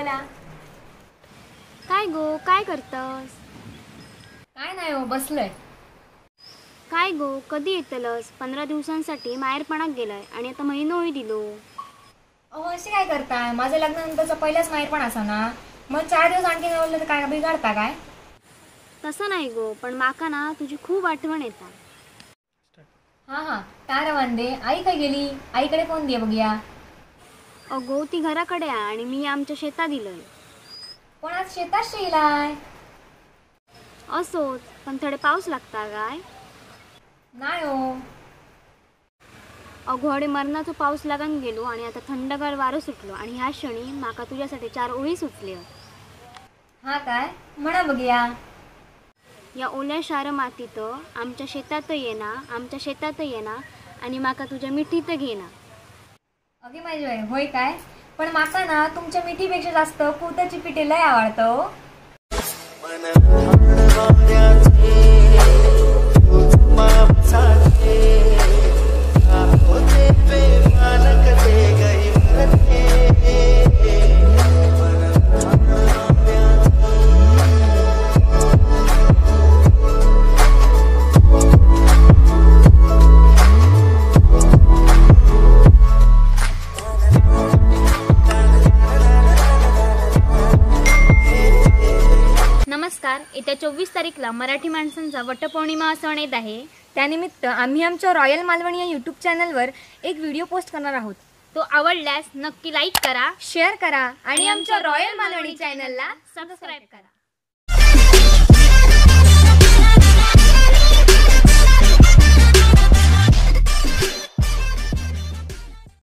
बोला. काय गो काय करतस? काय नाही हो, बसलंय. काय गो कधी येतलस? 15 दिवसांसाठी माहेरपणाक गेलाय आणि आता महिनोही दिलो. अहो असे काय करताय? माझं लग्नानंतरचा पहिलाच माहेरपण असा ना, मग 4 दिवस आणखी बोललं तर काय बिघडता काय? तसं नाही गो, पण माका ना तुझी खूप आठवण येता. हां हां तारवांदे. आई काय गेली? आईकडे फोन दे बघूया. अगो ती घराकडे आहे आणि मी आमच्या शेतात दिलंय. पण आज शेतात शेलाय. असोच, पण थोडे पाऊस लागता काय? नाही हो. अगो मरणाचो पाऊस लागून गेलो आणि आता थंडगार वारं सुटलो आणि ह्या क्षणी माका तुझ्यासाठी 4 ओळी सुचल्या. हा काय? म्हणा बघूया. या ओल्या शार मातीत आमच्या शेतात येना, आमच्या शेतात येना आणि माका तुझ्या मिठीत घेना. अगे माझी बाई, होय काय? पण माका ना तुमच्या मिठीपेक्षा जास्त कुताची पिठे लय आवडतो. नमस्कार. येत्या 24 तारीखला मराठी माणसांचा वटपौर्णिमा सण येत आहे. त्यानिमित्त आम्ही आमच्या रॉयल मालवणी या यूट्यूब चॅनलवर एक व्हिडिओ पोस्ट करणार आहोत. तो आवडल्यास नक्की लाईक करा, शेअर करा आणि आमच्या रॉयल मालवणी चॅनलला सबस्क्राईब करा.